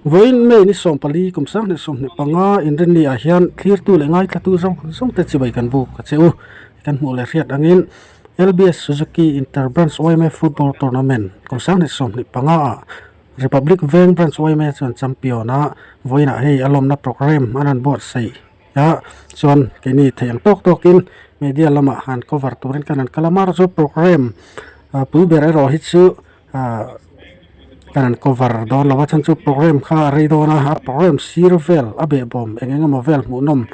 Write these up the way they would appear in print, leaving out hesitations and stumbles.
Vawiin May ni 14 kum 2025 inrinni ah hian thlirtu leh ngaithlatu zawng zawng te chibai kan buk a che u. Kan hmuh leh hriat angin LBS Suzuki Inter Branch yma Football Tournament kum 2025 ah Republic Veng Branch yma chuan champion a, vawiinah hei a lawmna programme an rawn buatsaih a, chuan keini theih ang tawk tawkin media lamah han cover turin kan rawn kal a, amaherawhchu programme pui ber erawh hi chu Ahh kan han cover dawn lo a chhan chu programme kha a rei dawn a a programme sir vel a behbawm eng eng emaw vel hmuhnawm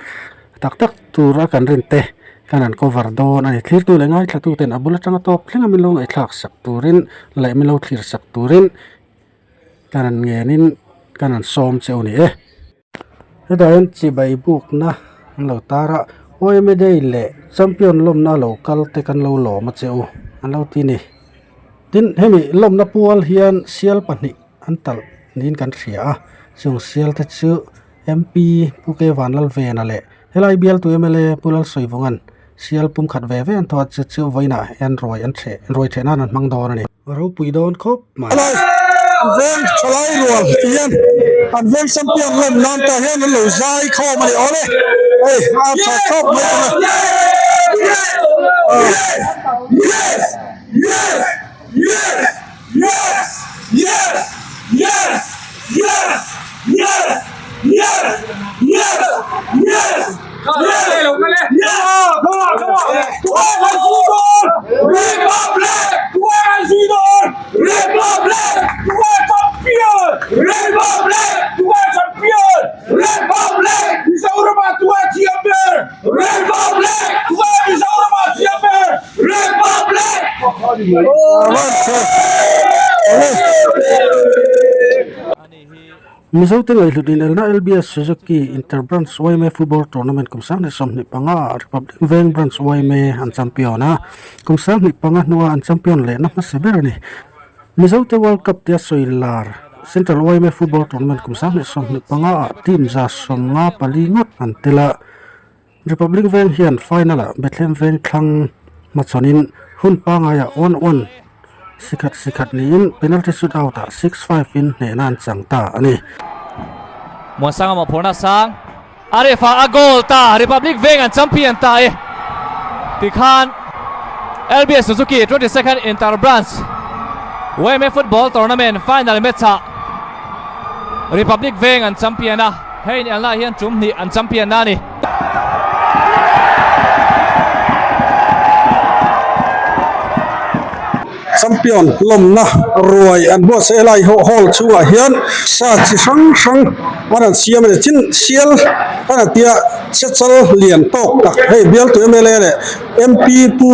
tak tak tur a kan rin te kan han cover dawn a ni thlirtu leh ngaithla ten a bul atanga tawp thleng a min lo ngaihthlak sak turin leh min lo thlir sak turin kan han ngenin kan han sawm che u ni e. Hetah hian chibai bukna an lo tar a yma day leh champion lawmna lo kal te kan lo lawm a che u an lo ti a ni. Tin hemi lawmna pual hian sial pahnih an talh niin kan hria a chung sial te chu MP Pu K Vanlalvena leh helai bialtu mla Pu Lalsawivawnga'n sial pum khat ve ve an thawh a chu chu vawiinah hian ruai an ṭheh ruai ṭheh nan an hmang dawn a ni. Ropui dawn khawp mai. An veng thalai rual ti hian an veng champion lawm nan tah hian an lo zai khawm a ni awle hei a tha khawp mai tawh a. Mizote ngaihhlut inelna LBS Suzuki Inter Branch yma Football Tournament kum 2025 ah Republic Veng Branch yma an champion a, kum 25 hnua an champion lehna hmasa ber a ni. Mizote World Cup tia sawi lar Central yma Football Tournament kum 2025 ah team 154 ngawt an tel a. Republic Veng hian final ah Bethlehem Veng thlang hmachhawnin hun pangaiah 1-1 sikhat sikhat niin penalty shootout ah 6-5 in hnehna an chang ta a ni. Muansanga mawhphurhna sang a ref ah a goal ta Republic Veng an champion ta e tikhan LBS Suzuki 22nd Inter Branch YMA Football Tournament final match ah Republic Veng an champion a. Hei inelna hian tum hnih an champion na a ni. Champion lawmna ruai an buatsaih a lai hall chhungah hian sa chi hrang hrang an han siam a ni. Tin sial an han tia sechal lian tawk tak hei bialtu mla leh MP Pu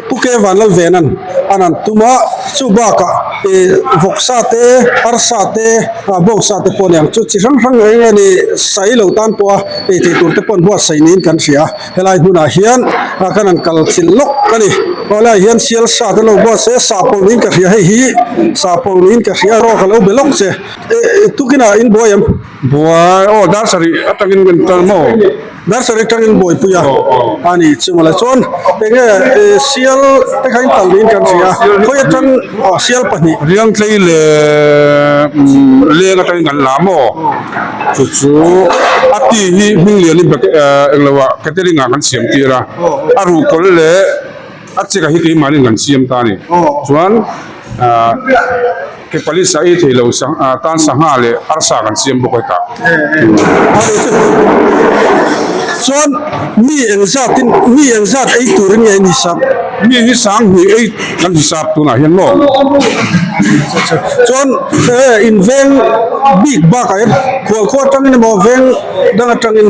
Pu K Vanlalvena'n an han tum a, chu bakah ih vawksa te arsa te ah bawngsa te pawh a ni ang chu chi hrang hrang eng nge ni sai lo tan pawh a ei theih tur te pawh an buatsaih niin kan hria a, helai hmunah hian ah kan han kal chilh lawk a ni, aw helaiah hian sial sa te lo buatsaih a sa pawlh niin ka hria hei hi sa pawlh niin ka hria erawh ka lo be lawk che eh tukinah in buai em? Buai aw dar sarih atangin kan kal maw? Dar sarih atangin buaipui a a ni chu mawle chuan enge sial te kha in tal niin kan hria khawi atang aw sial pahnih. Riangtlei leh leng atangin kan la maw? Chu chu a ti hi hming lianin englo ah catering ah kan siam tir a, a ruhkawl leh a cheka hi keimahni kan siam ta a ni chuan ah. Ke pali sa ei thei lo tan sangha leh arsa kan siam bawk hetah. Chuan mi engzat in mi engzat ei turin nge an hisap? Mi hi sang hnih ei kan hisap tunah hian maw? Chuan in veng bik bakah hian khual khua atangin emaw veng dang atangin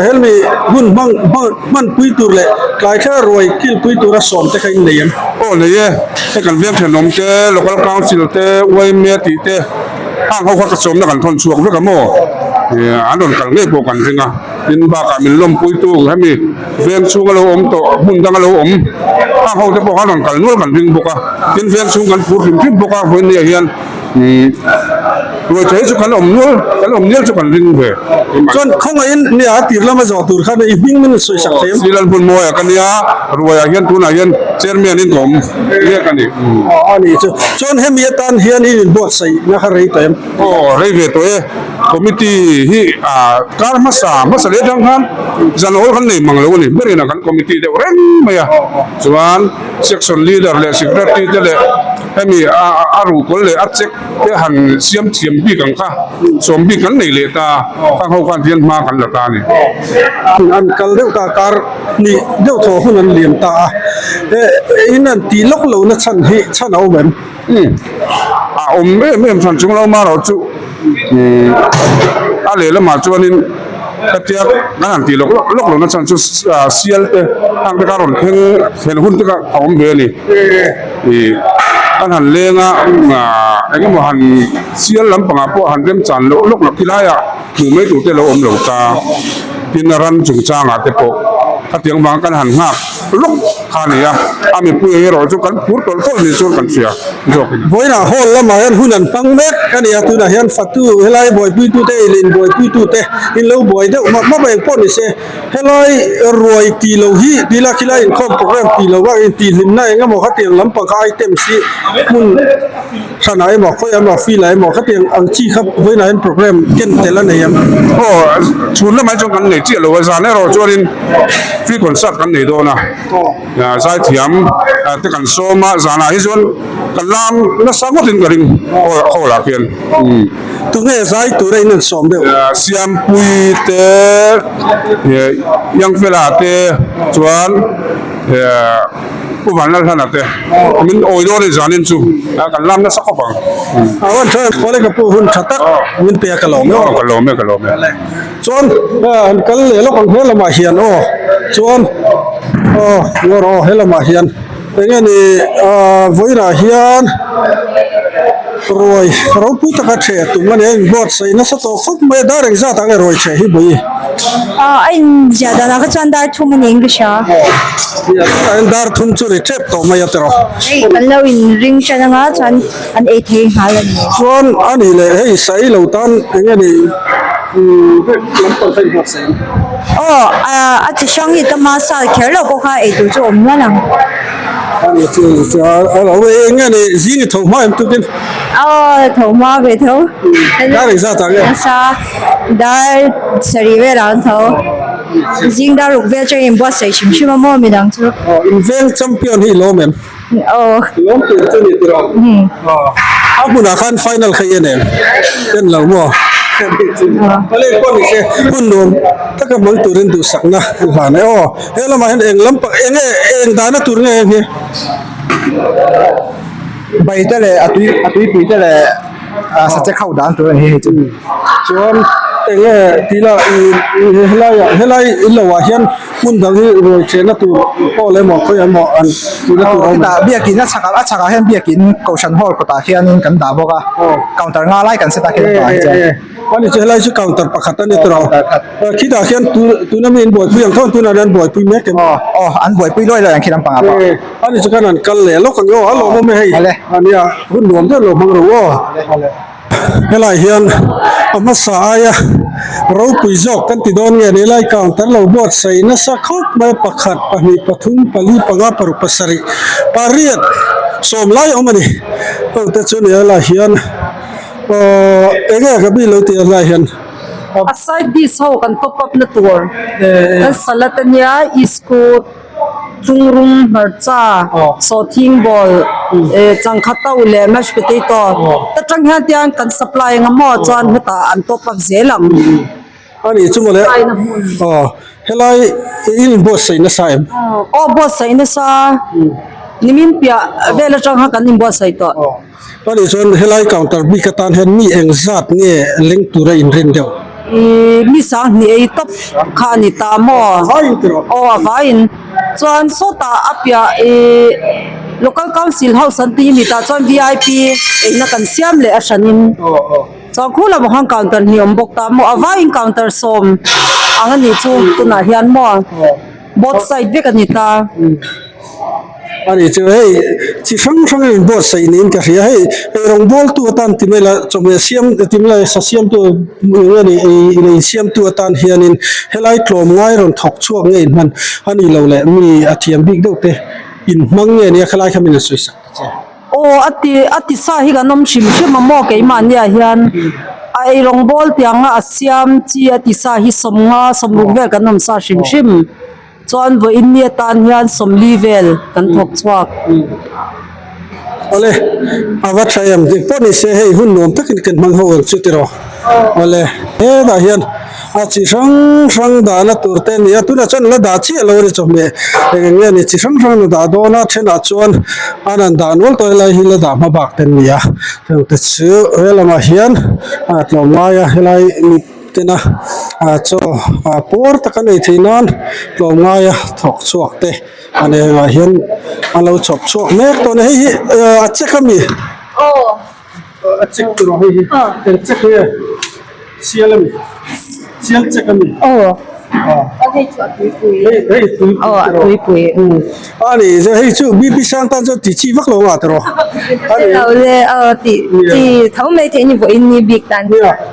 helmi hun hmang hmanpui tur leh tlai thla ruai kilpui tura sawm te kha in nei em? Aw nei e. Hei kan veng thenawm te, Local Council te, yma tih te hang ho kha ka sawmna kan thawn chhuak vek a maw? An rawn kal ngei pawh kan ring a, tin bakah min lawmpuitu hemi veng chhung a lo awm tawh, hmun dang a lo awm hang ho te pawh khan rawn kal nual kan ring bawk a, tin veng chhung kan phur hrim hrim bawk a, vawiin ah hian. Ruai ṭha hi chu kan awm nual, kan awm nial chu kan ring ve. Chuan khawngaihin nia a tir lama zawh tur khan i hming min sawi sak thei em? Silal hmun mawiah ka nia, ruaiah hian tunah hian chairman in ka awm mek a ni. Aw a ni chu. Chuan hemi atan hian i inbuatsaihna kha rei tawh em? Aw rei ve tawh e. Committee hi kar hmasa hmasa leh atang khan zan awl kan nei mang lo a ni. Berin a kan committee deuh reng mai a. Chuan section leader leh secretary te leh hemi a ruhkawl leh a check te han siam thiam bik ang kha sawm bik kan nei leh ta khang ho khan hian hma kan la ta a ni. An kal deuh ta kar hnih deuh thaw hun an liam ta a. In an tih lawk lohna chhan hi chhan a awm em? Umm a awm em em hran chung lo marawh chu umm a lehlamah chuanin hetia kan han tih lawk lawk lohna chuan chu sial te hang te kha rawn thleng thlen hun te kha a awm ve a ni ih kan han leng a eng emaw han sial lampangah pawh han remchan loh lawk loh khilaiah hmuh mai tur te lo awm lo ta tin ran chungchangah te pawh khatiang vang kan han nghak lawk kha a ni a, a mipui erawh chu kan phur tawlh tawlh ni chuan kan hria zawk in. Vawiinah hall lamah hian hun an hmang mek a ni a, tunah hian fatu helai buaipuitute leh inbuaipuitute in lo buai deuh map map a engpawh ni se, helai ruai tih loh hi tih la khilai inkhawm program tih loh a intihhlimna eng emaw khatiang lampang kha items hi hmun hranah emaw khawiah emaw field ah emaw khatiang ang chi kha vawiinah hian program ken tel a nei ang. Aw chhun lamah hi chuan kan nei chiah lo a, zan erawh chuanin free concert kan nei dawn a, zaithiam te kan sawm a, zanah hi chuan kan lam nasa ngawtin ka ring hall ah khian. Tunge zai tura in an sawm deuh? Siampuii te, Youngfella te chuan. Pu Vanlalhlana te min awi dawn a ni zanin chu kan lam nasa khawp ang. A rawn tha em Kawle ka pu hun tha tak min pe a ka lawm e aw. Ka lawm e ka lawm e. Chuan an kal leh lawk ang he lamah hian aw chuan aw ngawr aw he lamah hian eng nge ni vawiinah hian ruai ropui taka ṭheh tum a ni a inbuatsaih nasa tawh khawp mai a dar engzat ah nge ruai ṭheh hi bawi. A inziah danah kha chuan dar thum a ni in ka hria. Tunah hian dar thum chu ri tep tawh mai a tiraw. Hei kan lo inring tan anga chuan an ei thei nghal a ni. Chuan a nih leh hei saei lo tan eng nge ni lampang kha inbuatsaih ang. Aw a chi hrang hi tama sal kher lo pawh kha ei tur chu a awm nual ang. A ni chu a lo eng nge ni zing i tho hma em tukin. Aw tho hma ve tho. Dar engzat ah nge? Nasa dar sarih velah an tho. Zing dar ruk vel changin buatsaih hrim hrim a maw midang chu. Aw inveng champion hi i lawm em? Aw. Lawm tur chu ni tiraw? A hmunah khan final kha i en em? En lo maw? Pale pawh ni se hun nuam taka hmang turin duhsakna an hlan e. Aw he lamah hian eng lampang eng nge eng dahna tur nge heng hi? Bai te leh a tui a tuipui te leh ah sachek ho dan tur a ni hei chu. Chuan eng nge tih lah ih helai ah helai in lo ah hian hmun dang hi ruai chhenna tur hall emaw khawiah emaw an tihna tur a awm em? Hetah biakin a chhak a chhakah hian biakin kohhran hall kawtah hianin kan dah bawk a counter nga lai kan set a khi lamah hi chuan. Ani chu helai chu counter pakhat a ni tawh a, khitah khian tuna mi an buaipui ang tho ang tunah hian an buaipui mek em? Aw aw an buaipui luai luai ang khi lampangah pawh. Ani chu khan an kal leh lawk ang aw a lawmawm e hei ania hun nuam deuh lo hmang ro aw. Helai hian a hmasa aia ropui zawk kan ti dawn nge ni helai counter lo buatsaih nasa khawp mai pakhat pahnih pathum pali panga paruk pasarih pariat sawm lai awm a ni heng te chu ni helai hian. Aww eng nge ka bik lo tih a hlai hian. A side dish ho kan top up na tur kan salad a nia iskut chungrum hmarcha sawhthing ball eh changkha to leh mashed potato ta tang hian tiang kan supply anga maw chuan hetah an top up zel ang. A nih chu mawle aw helai in inbuatsaih nasa em? Aw buatsaih nasa nimin piah vel atang kha kan inbuatsaih tawh. A nih chuan helai counter bik atan hian mi engzat nge leng tura inrin deuh? Ih mi sanghnih ei tawp kha a ni ta maw? A vaiin tiraw? Aw a vaiin. Chuan sawtah a piah ih local council house an tih mi tah chuan vip eina kan siam leh a hranin chuan khu lamah khan counter hnih awm bawk ta maw? A vaiin counter sawm ang a nih chu tunah hian maw? Both side vek a ni ta. A ni chu hei chi hrang hrang a inbuatsaih niin ka hria hei eirawng bawltu atan ti mai la chawhmeh siam ti mai la sa siamtu eng nge ni ei lei siamtu atan hianin helai tlawm ngai rawn thawk chhuak nge inhman a ni lo leh mi a thiam bik deuh te inhmang nge nia khalai kha min rawn sawi sak ta che. Aw a ti a ti sa hi kan awm hrim hrim a maw keimahni ah hian a eirawng bawl tiang a a siam chi a ti sa hi sawmnga sawmruk vel kan awm sa hrim hrim. Chuan vawiin ni atan hian 40 vel kan thawk chhuak. Awle, a va tha em? Dik pawh ni se hei hun nuam takin kan hmang ho ang chu tiraw. Awle, hetah hian a chi hrang hrang dahna tur te a ni a, tunah chuan la dah chiah lo a ni chawhmeh eng eng nge ni chi hrang hrang la dah dawn a, thenah chuan an han dah nual tawh helai hi la dah hma bak te an ni a, hengte chu he lamah hian a tlawm ngai a helai mi. Tena chaw puar taka nei thei nan tlawmngaia thawk chhuak te a ni hengah hian a lo chhawp chhuak mek tawh a ni hei hi a check a mi a check tur a hei hi eng check nge sial a mi sial check a mi hei hei tuipui a ni hei chu bp sang tan chuan tih chi vak lo anga tiraw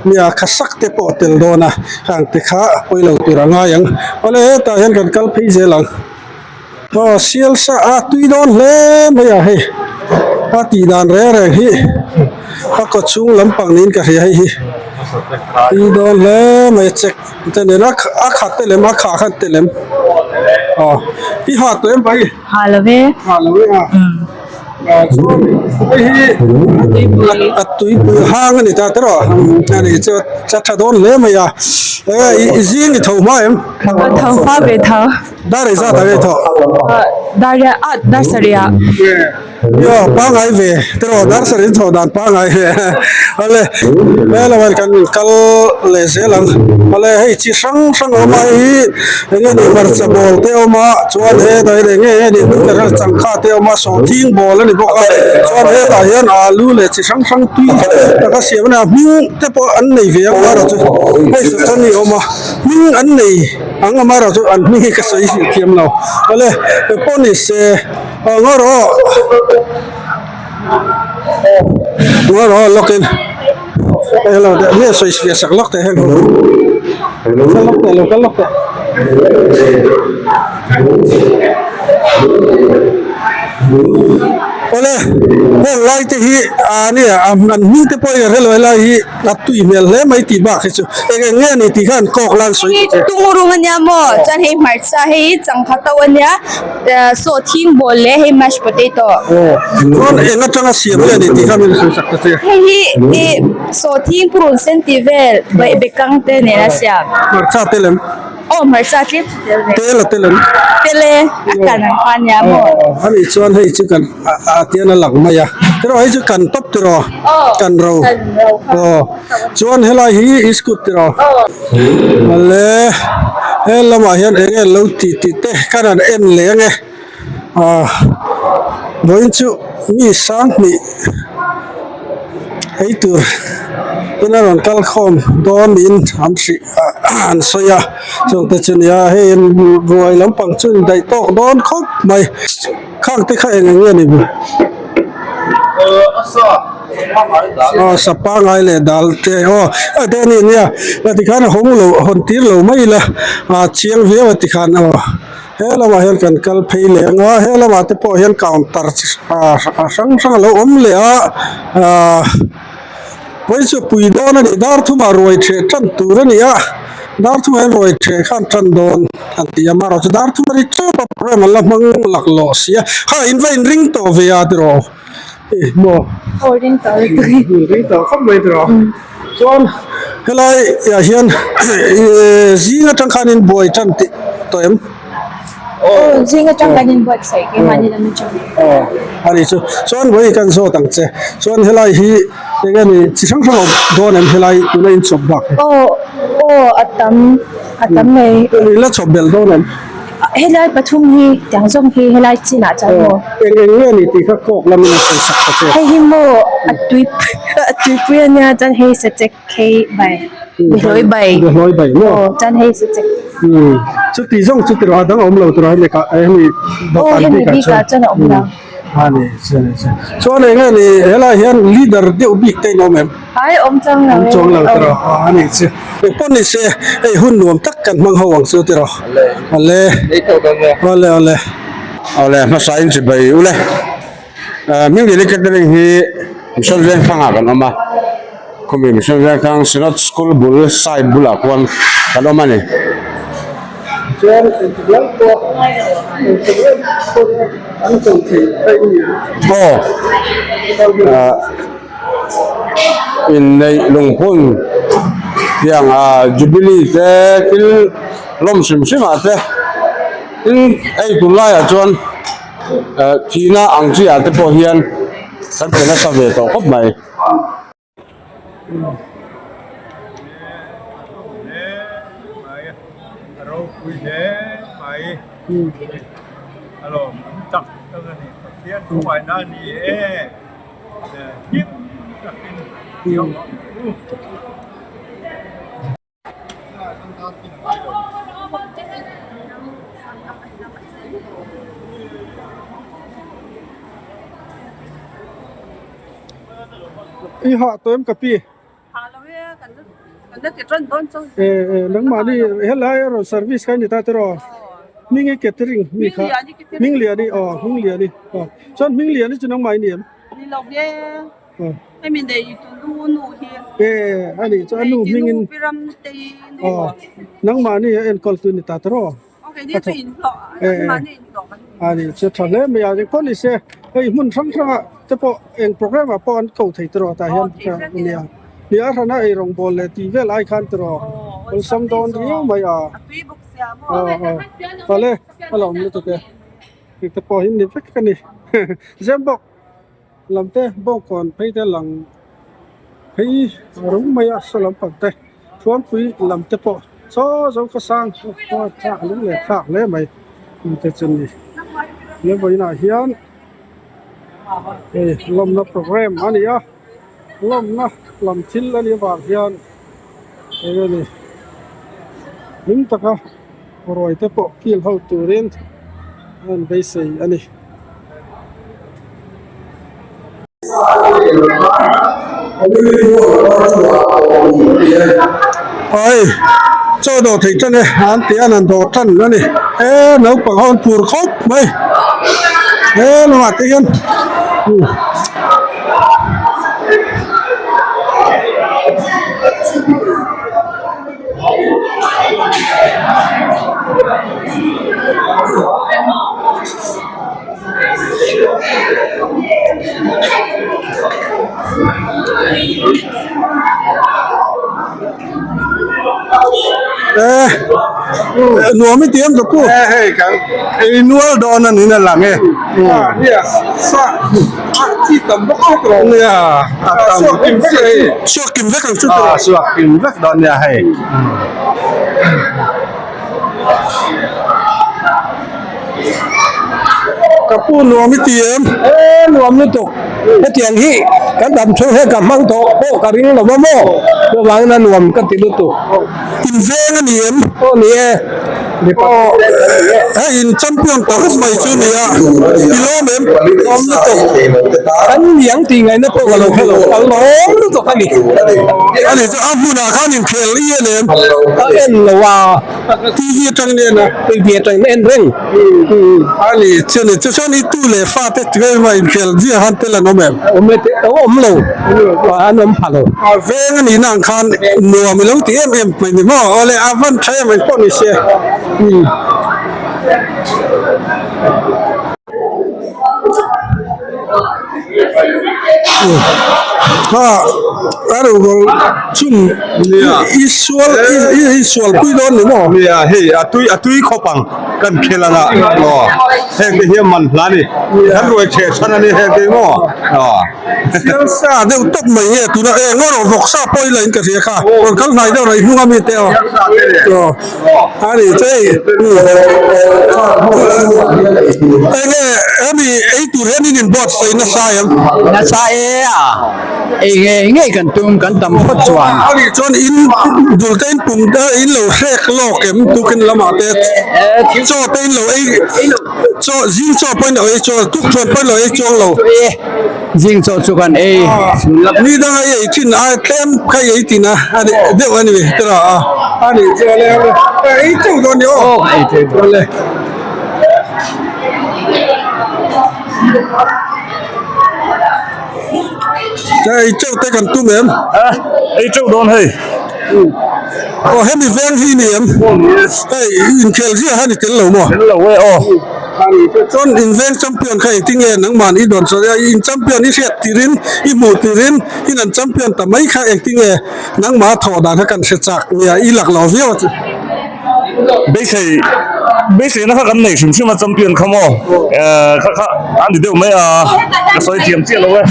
Nia kha sak te pawh a tel dawn a hang te kha a pawi lo tur a ngai ang awle hetah hian kan kal phei zel ang aw sial sa a tui dawn hle mai a hei a tih dan reng reng hi a kaw chhung lampang niin ka hria hei hi tui dawn hle mai a check te nen a a khat te lem a khah khan te lem aw i ha tawh em pai Ha lo ve ha lo ve a. Chuan hei hi a tuipui hang a ni ta tiraw a ni chu a tha dawn hle mai a e i zing i tho hma em a tho hma ve tho dar ei zat ah nge i thawh dar a dar sarih ah aw pangai ve tiraw dar sarih in thawh dan pangai ve awle hello kan kal leh zel ang awle hei chi hrang hrang a awm a hei hi eng nge ni hmarcha bawl te a awm a chuan hetah hian eng nge nge ni changkha te a awm a sawhthing bawl a ni bawk a chuan hetah hian alu leh chi hrang hrang tui taka siam a ni a hming te pawh an nei ve ang amaherawhchu hei chutah ni a awm a hming an nei ang amaherawhchu an hming hi ka sawi hrilh thiam lo awle pawh ni se aw ngaw rawh ngaw rawh lawk in hello nge sawi fiah sak lawk teh heng ho kal lawk teh lo kal lawk teh. Awle heng lai te hi a nia a an hming te pawh in a hrelo helai hi a tui hmel hle mai tih bak hi chu eng eng nge ni tih khan kawk lan sawi Hei tungurung ania maw chuan hei hmarcha hei changkha to ania sawhthing bawl leh hei mashed potato chuan eng atanga siam nge ni tih kha min sawi sak ta che hei hi ih sawhthing purun sen tih vel bekang te nen a siam hmarcha te lem. Aw hmarcha tlem chu tel ve. Tel a tel an. Tel e, a kan ang kha ania maw. Aw ani chuan hei chu kan a tian a lang mai a. Tiraw hei chu kan tawp tiraw. Kan ro. Aw chuan helai hi iskut tiraw. Ale he lamah hian eng nge lo tih tih te kan han en leh ange. Aw vawiin chu mi sanghnih. Ei tur in a rawn kal khawm dawn niin an hrih an sawi a chung te chu nia hei an ruai lampang chu in daih tawk dawn khawp mai khang te kha eng eng nge ni aw sa pangai leh dal te aw a te ani nia tikhan a hawng lo hawn tir lo mai ila a chiang viau a tikhan aw. He lamah hian kan kal phei leh ang a he lamah te pawh hian counter chi hrang hrang a lo awm leh a ahh vawi chu pui dawn a ni dar thumah ruai ṭheh ṭan tur a ni a dar thumah hian ruai ṭheh khan ṭan dawn an ti a amaherawhchu dar thum a ri ṭep a program an la hmang laklawh si a ha in va inring tawh ve a tiraw ih maw aw ring tawh lutuk ring tawh khawp mai tiraw chuan helai ah hian ihh zing atang khan in buai tan tih tawh em aw zing atang kan in buatsaih keimahni lam atang aw ani chu chuan vawi kan zawt ang che chuan helai hi eng nge ni chi hrang hrang a awm dawn em helai tuna in chawp bak hi aw aw a tam a tam mai in la chawp belh dawn em. Helai pathum hi tiang zawng hi helai chinah chuan maw. Eng eng nge ni tih kha kawk lamin a sawi sak ta che. Hei hi maw a tui A tuipui a nia chuan hei sachek hei bai behlawi bai behlawi bai maw aw chuan hei sachek chuti zawng chu tiraw a dang a awm lo tiraw hemi kah hemi aw hemi bikah chuan a awm lo a ni chuan chuan eng nge ni helai hian leader deuh bik te in awm em ai awm chuang lo awm chuang lo tiraw a ni chu engpawh ni se hei hun nuam tak kan hmang ho ang chu tiraw awle awle awle awle hmasa in chibai ule. Hming catering hi Mission Vengthlang ah kan awm a khawmi Mission Vengthlang Synod School bul side bulah khuan kan awm a ni. Chuan engtik lai pawh engtik lai pawh an ko thei daih a ni ang. Aw inneih lungphun tiang ah Jubilee te thil lawm hrim hrim ah te tin hei tunlaiah chuan. Thihna ang chi ah te pawh hian kan pe nasa ve tawh khawp mai. I hah tawh em ka pi? Eh eh nangmahni helai a rawn service kha a ni ta tiraw? Hming i catering mi kha Hmingliani aw Hmingliani aw chuan Hmingliani chu nangmah i ni em? Hemi nei tu nu nu hi. E ani chu a nu hmingin. Pi ram te nu. Aw nangmahni a enkawl tu ni ta tawh. Okay ni chu in hlawh nangmahni in hlawh kan. Ani chu tha hle mai a eng pawh ni se hei hmun hrang hrang ah te pawh eng program ah pawh an ko thei tawh tah hian nia nia a hrana ei rawngbawl leh tih vel ai khan tawh awlsam dawn riau mai a. A tui bawk sia maw. Aw aw vale a lo awm lutuk e te pawh hi ni vek a ni zem bawk. Lam te bawngkawn phei te lang phei rum mai a saw lampang te thuampui lam te pawh chaw zo khaw sang pawh thlak lung leh thlak hle mai te chu ni he vawiinah hian hei lawmna program a ni a lawmna lam thil a nih avang hian eng nge ni hlim taka ruai te pawh kil ho turin a an beisei a ni. Ai chaw dawh theih tan e an tih an han dawh tan a ni e naupang ho an phur khawp mai he lamah te hian Eh, nuam i ti em ka pu? Eh, hei kan ei nual dawn a niin a lang e. Nia, sa a chi tam bawk a tawh. Nia, a tam vek hei. Suak kim vek ang chu tawh. Suak kim vek dawn nia hei. Ka pu nuam i ti em? E nuam lutuk. Hetiang hi kan dam chhung hian ka hmang tawh pawh ka ring lo va maw? Chuvangin a nuam ka ti lutuk. In veng a ni em? Aw ni e. Aw hei in champion ta rup mai chu nia. I lawm em? Lawm lutuk. Kan niang tih ngaihna pawh ka lo hre lo. Ka lawm lutuk a ni. A ni chu a hmunah khan inkhel i en em? Ka en lo a. TV atangin en a. TV atangin en reng. A ni chu ni chu chuan i tu leh fa te tlem a inkhel ziah khan tel an awm em? Awm e te awm lo. An awm pha lo. A veng a nihna ang khan nuam i lo ti em em mai ni maw? Awle a van tha em ang pawh ni se. Ha a ro goal chung i sual i sual pui dawn ni maw? Nia hei a tui a tui khawp ang kan khel anga aw heng te hian man hla ni kan ruai chhe chhan a ni heng te hi maw aw. Sial sa deuh tawp mai nge tuna e ngaw rawh vawk sa pawh i la in ka hria kha rawn kal hnai deuh rawh i hnung ami te aw aw a ni che hei enge hemi ei tur hian in inbuatsaih nasa em? Nasa e a. Ei ngei ngei kan tum kan tam phawt chuan. A nih chuan in dul te in pum te in lo hrek lawk em tukin lamah te chaw te in lo ei chaw zing chaw pawh in lo ei chuang tuk thuan pawh in lo ei chuang lo. Zing chaw chu kan ei. Ni danga i ei thin a tlem kha i ei tin a a ni deuh a ni tira a. A nih chuan ei teuh dawn ni aw. Ei teuh dawn. Ei teuh te kan tum em? Ei teuh dawn hei. Aw hemi veng hi ni em? Hei inkhel ziah hian i tel lo maw? Tel lo e aw. Chuan in veng champion kha engtin nge nangman i dawn sawi a, in champion i hriat tirin i hmuh tirin in an champion ta mai kha engtin nge nangmah thawh dan kha kan hre chak nia i lak lo viau a chu. Beisei beiseina kha kan nei hrim hrim a champion kha maw eh kha kha a ni deuh mai a ka sawi thiam chiah lo e.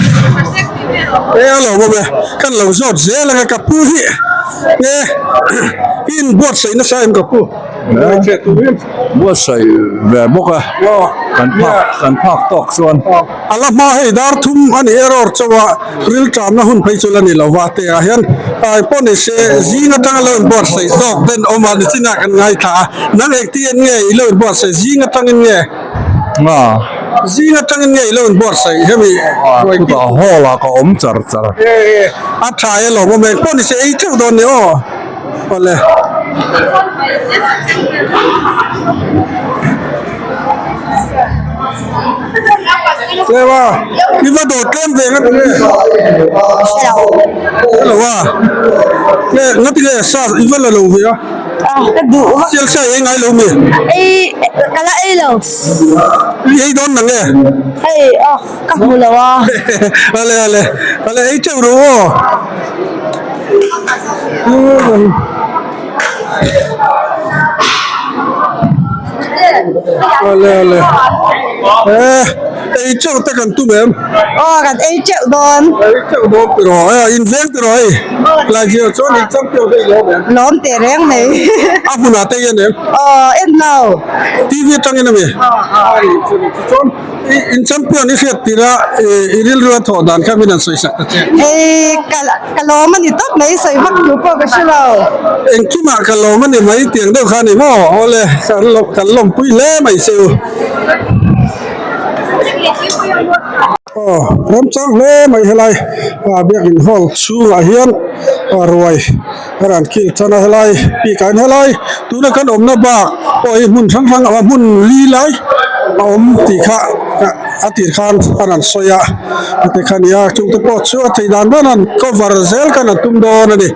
E a lo bawm e kan lo zawt zel ang e ka pu hi nge i inbuatsaih nasa em ka pu. Buatsaih ve bawk a kan phak kan phak tawk chuan. A la hma hei dar thum a ni error chauh a. Rilṭamna hun phei chu la ni lo va, tih ah hian ai pawh ni se zing atanga lo inbuatsaih zawk ten awm a, nichinah kan ngaithla a, nang engti en nge i lo inbuatsaih zing atangin nge? Nga. Zing atangin nge i lo inbuatsaih hemi ruai Chutah hall ah ka awm char char. E e, a tha e lawm awm e, pawh ni se ei teuh dawn ni aw. Awle. Tlem a, i va dawr tlem ve nga tinge? Hello a, nge nga tinge sa i va la lo ve a? Ka duh vak. Sial sa i ei ngai lo mi? Ei, ka la ei lo. I ei dawn na nge? Hei, ah, ka hmu lo a. Ale ale, ale ei teuh ru aw. Ale ale eh ei teuh te kan tum em aw kan ei teuh dawn ei teuh dawn tiraw eh in veng tiraw hei lai zir chuan in champion hei lawm em lawm teh reng mai a hmunah te hian em aw en lo tv atangin ami chuan I in champion i hriat tir a, i rilru a thawh dan kha min han sawi sak ta che. Hei ka ka lawm a ni tawp mai, sawi vak tur pawh ka hre lo. Engkimah ka lawm a ni mai tiang deuh kha a ni maw? Awle, kan lawm kan lawmpui hle mai che u. Aw, remchang hle mai helai biakin hall chhungah hian ruai a rawn kil tan a helai bik ah hian helai tuna kan awmna bak pawh hi hmun hrang hrang a hmun li lai a awm tih kha a tir khan a rawn sawi a heti kha a ni a chungte pawh chu a theih dan dan an cover zel khan an tum dawn a ni.